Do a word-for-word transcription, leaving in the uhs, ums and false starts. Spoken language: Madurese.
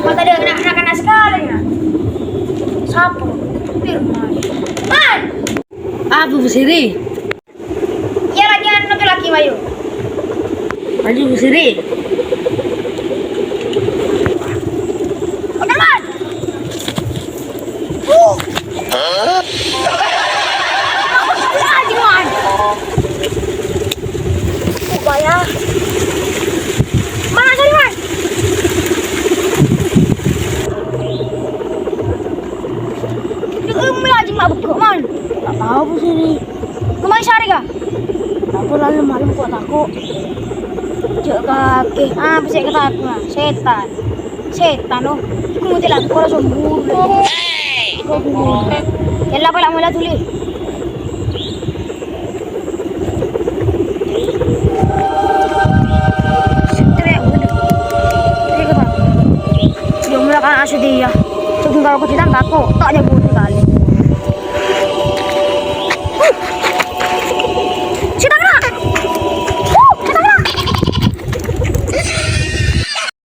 Mata dia kena, kena, kena sekali, ya. Sapu. Firman. Man! Apa, Bu Sri? Iya, lagi anu, lagi, Mayu. Maju, Bu Sri. Oke, Man. Uh. Lagi, Man. Upaya. Mana tadi, Man? Ini lagi mabuk, Man. Nggak tahu, Bu Sri. Kemana Syari, Kak? Aku lalu malam kok tako'. Jek kakè. Ah, apa sè katako'an? Sètan. Sètan, oh. Iku mesti lah, ora sombong. Kok bingung. Yalla, apa la' mulai dulu? Sètan ya, udah. Ini kata. Dia mulai kan asli dia. Sebelum kalau aku tidak tako', tak nyebut.